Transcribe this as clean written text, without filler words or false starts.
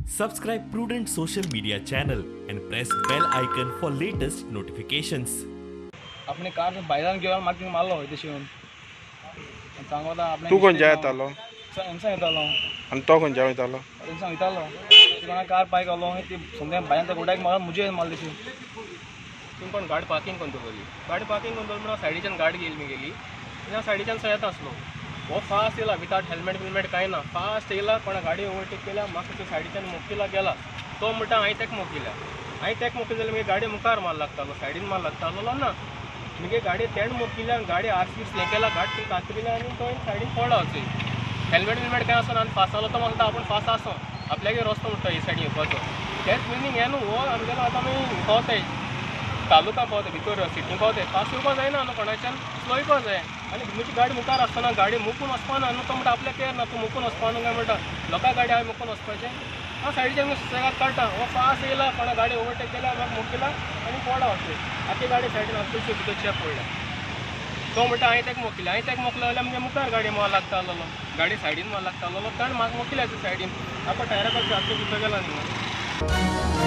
Subscribe Prudent Social Media channel and press bell icon for latest notifications. अपने car भायल्यान घेवन म्हाका मारलो तशी येवन सांगता आपणे. तूं खंयच्या येतालो? हेमसांग येतालो. आनी तो खंयच्या वयतालो? हेमसांग वयतालो. कोणा कार पाय घालो ती समजा भायल्यान त्या गोड्याक मारलो, मुजे मारलो तशी. तूं कोण गाडी पार्किंग करून दवरली? गाडी पार्किंग करून दवरली म्हणून सायडीच्यान गाडी गेली मी गेली सायडीच्यान सो येता आसलो. हो फास्ट येयला विदाउट हेल्मेट बिल्मेट कांय ना, फास्ट येयला, कोणा गाडी ओवरटेक केल्या, म्हाका सायडीच्यान मोखिला गेला. तो म्हणटा हांवें तेका मोखिल्या, हांवें तेका मोखिल्या जाल्यार मागीर गाडी मुखार मार लागतालो, सायडीन मार लागतालो ना. मागीर गाडी तेणें मोखिल्या, गाडी आरसी हें केला, गाडी कातरिल्या आनी तो सायडीन पडला. वचून हेल्मेट बिल्मेट कांय आसना आनी फास्ट जालो. तो म्हणटा आपूण फास्ट आसो, आपल्यागे रस्तो म्हणटा ही सायडीन येवपाचो. तेच मिनींग हें न्हू. हो आमगेलो आतां आमी पावताय, तालुका पावता, भितर सिटी पावताय. फास्ट येवपा जायना न्हू, कोणाच्यान स्लो येवपा जाय. आनी म्हजी गाडी मुखार आसतना गाडी मुकून वचपाना न्हू. तो म्हणटा आपल्याक केर ना, तूं मुकून वचपा न्हू काय म्हणटा. लोकां गाडी हांवें मुकून वचपाचें? हांव सायडीच्यान सुसेगाद काडटा. हो फास्ट येयला, कोणा गाडी ओवरटेक केल्या, म्हाका मोखिला आनी पडला वचून. आख्खी गाडी सायडीन आख्खी भितर चेप पडल्या. तो म्हणटा हांवें तेका मोखिलें, हांवें तेका मोखलें जाल्यार मगे मुखार गाडी मार लागतालो, गाडी सायडीन मार लागतालो. ताणें म्हाका मोखिल्या सायडीन, आतां टायरा पासून आख्खे भितर गेला न्ही.